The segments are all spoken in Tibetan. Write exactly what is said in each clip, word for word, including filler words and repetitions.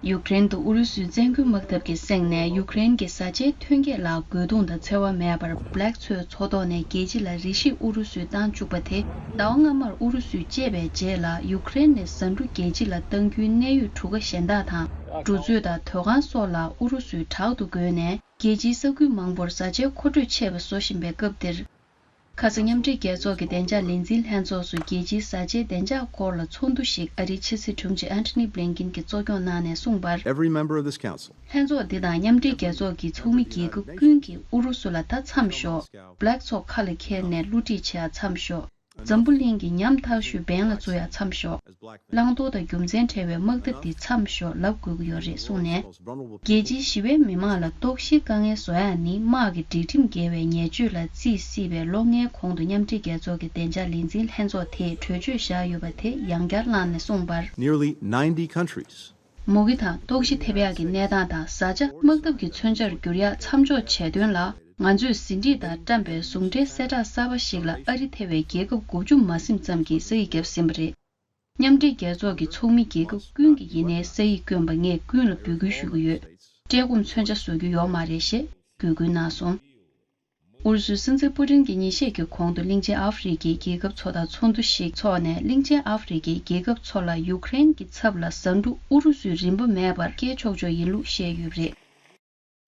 ཡུཀ་རེན་དུ་ཨུ་རུ་སུའི་བཙན་རྒོལ་དམག་འཐབ་ཀྱི་གསེང་ནས་ཡུཀ་རེན་གྱི་བཟའ་བཅའི་ཐོན་སྐྱེད་ལ་རྒོལ་རྡུང་དང་འཚེ་བ་མེད་པར་Black མཚོའི་མཚོ་ཐོག་ནས་རྒྱལ་སྤྱི་ལ་རེ་ཞིག་ཨུ་རུ་སུས་བཏང་བཅུག་པ་དེ་ཟླ་བ་སྔ་མར་ཨུ་རུ་སུས་བཅད་པའི་རྗེས་ལ་ཡུཀ་རེན་ནས་ཟ་འབྲུ་རྒྱལ་སྤྱི་ལ་གཏང་རྒྱུའི་གནད་ཡོད་གྲུ་ཁ་གཞན་དག་དང་འབྲུ་མཛོད་དང་དོས་ཁང་སོགས་ལ་ཨུ་རུ་སུས་དྲག་ཏུ་རྒོལ་ནས་རྒྱལ་སྤྱིའི་ས་ཁུལ་མང་པོར་བཟའ་བཅའི་མཁོ་སྤྲོད་ཆེ་བ་བཟོ་བཞིན་པའི་སྐབས་འདིར། ཁ་སང་མཉམ་འབྲེལ་རྒྱལ་ཚོགས་ཀྱི་བདེ་འཇགས་ལས་འཛིན་ལྷན་ཚོགས་སུ་རྒྱལ་སྤྱིའི་བཟའ་བཅའི་བདེ་འཇགས་སྐོར་ལ་ཚོགས་འདུ་ཞིག་ཨ་རིའི་ཕྱི་སྲིད་དྲུང་ཆེ་Antony Blinken གྱིས་གཙོ་སྐྱོང་གནང་ནས་གསུངས་པར། Every member of this council. ལྷན་ཚོགས་འདི་དང་མཉམ་འབྲེལ་རྒྱལ་ཚོགས་ཀྱི་ཚོགས་མི་རྒྱལ་ཁབ་ཀུན་གྱིས་ཨུ་རུ་སུ་ལ་ད་མཚམས་ཞོག Black མཚོ་ཁ་ལ་འཁྱེར་ནས་བསླུ་བྲིད་བྱེད་ཡ་མཚམས་ཞོག་འཛམ་བུ་གླིང་གི་ཉམ་ཐག་ཤོས་བན་ལ་འཛུལ་ཡ་མཚམས་ཞོག་བླང་དོར་དང་རྒྱུ་མཚན་བྲལ་བའི་དམག་འཐབ་འདི་མཚམས་ཞོག་ལབ་དགོས་ཀྱི་ཡོད་རེད་གསུངས་ནས། རྒྱལ་སྤྱིའི་ཞི་བའི་མི་མང་ལ་ལྟོགས་ཤིའི་དཀའ་ངལ་བཟོ་ཡ་ནི་དམག་གི་སྒྲིག་ཁྲིམས་འགལ་བའི་ཉེས་སྤྱོད་ལ་བརྩིས་སྲིད་པའི་ལོ་ལྔའི་གོང་དུ་མཉམ་འབྲེལ་རྒྱལ་ཚོགས་ཀྱི་བདེ་འཇགས་ལས་འཛིན་ལྷན་ཚོགས་དེས་གྲོས་ཆོད་བཞག་ཡོད་པ་དེ་ཡང་བསྐྱར་བླངས་ནས་གསུངས་པར། Nearly ninety countries. མུ་གེ་དང་ལྟོགས་ཤི་ཐེབས་ཡག་གི་གནས་སྟངས་དང་བཟའ་བཅའ་དམག་འཐབ་ཀྱི་མཚོན་ཆར་འགྱུར་ཡག་མཚམས་འཇོག་བྱས་དོན་ལ། ང་ཚོས་ཟིན་བྲིས་དང་བཀྲམ་པའི་ཟུང་འབྲེལ་གསལ་བསྒྲགས་གསར་པ་ཞིག་ལ་ཨ་རི་ཐེ་བའི་རྒྱལ་ཁབ་དགུ་བཅུ་མ་ཟིན་ཙམ་གྱིས་ས་ཡིག་བརྒྱབ་ཟིན་པ་རེད། མཉམ་འབྲེལ་རྒྱལ་ཚོགས་ཀྱི་ཚོགས་མི་རྒྱལ་ཁབ་ཀུན་གྱིས་ཡིན་ནའི་ས་ཡིག་བསྐྱོན་པ་ངས་ཀུན་ལ་འབོད་སྐུལ་ཞུ་གི་ཡོད། བཀྲེས་སྐོམ་མཚོན་ཆ་བཟོ་རྒྱུ་ཡོད་མ་རེད་ཞེས་འབོད་སྐུལ་གནང་སོང་། ཨུ་རུ་སུའི་སྲིད་འཛིན་པུ་ཏིན་གྱིས་ཉིན་ཤས་ཀྱི་གོང་དུ་གླིང་ཆེན་ཨ་ཧྥེ་རི་ཁའི་རྒྱལ་ཁབ་ཚོ་དང་ཚོགས་འདུ་ཞིག་འཚོགས་ནས་གླིང་ཆེན་ཨ་ཧྥེ་རི་ཁའི་རྒྱལ་ཁབ་ཚོ་ལ་ཡུཀ་རེན་གྱི་ཚབ་ལ་ཟ་འབྲུ་ཨུ་རུ་སུས་རིན་པ་མེད་པར་སྐྱེལ་ཆོག་ཆོག་ཡིན་ལུགས་བཤད་ཡོད་པ་རེད།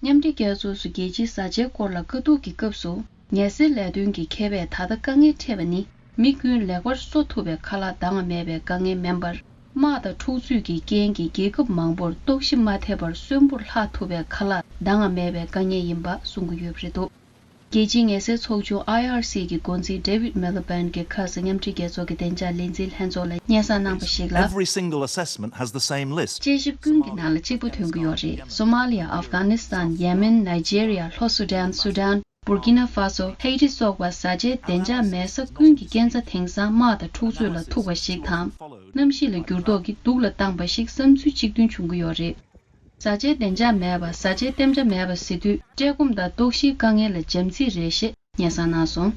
མཉམ་འབྲེལ་རྒྱལ་ཚོགས་སུ་རྒྱལ་སྤྱིའི་བཟའ་བཅའི་སྐོར་ལ་དཀའ་སྡུག་གི་སྐབས་སུ་ངལ་སེལ་ལས་དོན་གྱི་མཁས་པས་ད་ལྟ་དཀའ་ངལ་འཕྲད་པ་ནི་མི་ཀུན་ལེགས་པར་གསོ་ཐུབ་པའི་ཁ་ལག་འདང་བ་མེད་པའི་དཀའ་ངལ་མིན་པར། དམག་དང་འཁྲུག་རྩོད་ཀྱི་རྐྱེན་གྱིས་རྒྱལ་ཁབ་མང་པོར་ལྟོགས་ཤི་མ་ཐེབས་པར་གསོན་པོར་ལྷག་ཐུབ་པའི་ཁ་ལག་འདང་བ་མེད་པའི་དཀའ་ངལ་ཡིན་པ་གསུང་གི་ཡོད་པ་རེད་འདུག་རྒྱལ་སྤྱིའི་ངལ་སེལ་ཚོགས་ཆུང་I R C གྱི་འགོ་འཛིན་David Miliband གྱིས་ཁ་སང་མཉམ་འབྲེལ་རྒྱལ་ཚོགས་ཀྱི་བདེ་འཇགས་ལས་འཛིན་ལྷན་ཚོགས་ལ་སྙན་སེང་གནང་པ་ཞིག་ལ། Every single assessment has the same list. དཔྱད་ཞིབ་ཀུན་གྱི་ནང་ལ་གཅིག་པ་ཐོན་གྱི་ཡོད་རེད། སོ་མ་ལི་ཡ། ཨབ་གྷ་ནི་སི་ཐན། ཡེ་མེན། ནཱི་ཇེ་རི་ཡ། ལྷོ་སུ་ཌན། སུ་ཌན། བུར་ཀི་ན་ཧྥ་སོ། ཧེ་ཏི་སོགས་པ་བཟའ་བཅའི་བདེ་འཇགས་མེད་ས་ཀུན་གྱི་རྐྱེན་རྩ་དེང་སང་དམག་དང་འཁྲུག་རྩོད་ལ་ཐུག་པ་ཞིག་དང་། གནམ་གཤིས་ལ་འགྱུར་ལྡོག་གིས་སྡུག་ལ་བཏང་པ་ཞིག་བསམ་ཚུལ་གཅིག་མཐུན་བྱུང་གི་ཡོད་རེད། བཟའ་བཅའི་བདེ་འཇགས་མེད་པ། བཟའ་བཅའི་གཏན་འཇགས་མེད་པ་ཟེར་དུས་བཀྲེས་སྐོམ་དང་ལྟོགས་ཤིའི་དཀའ་ངལ་ལ་བྱམས་བརྩེ་རེད་ཞེས་སྙན་སེང་གནང་སོང་།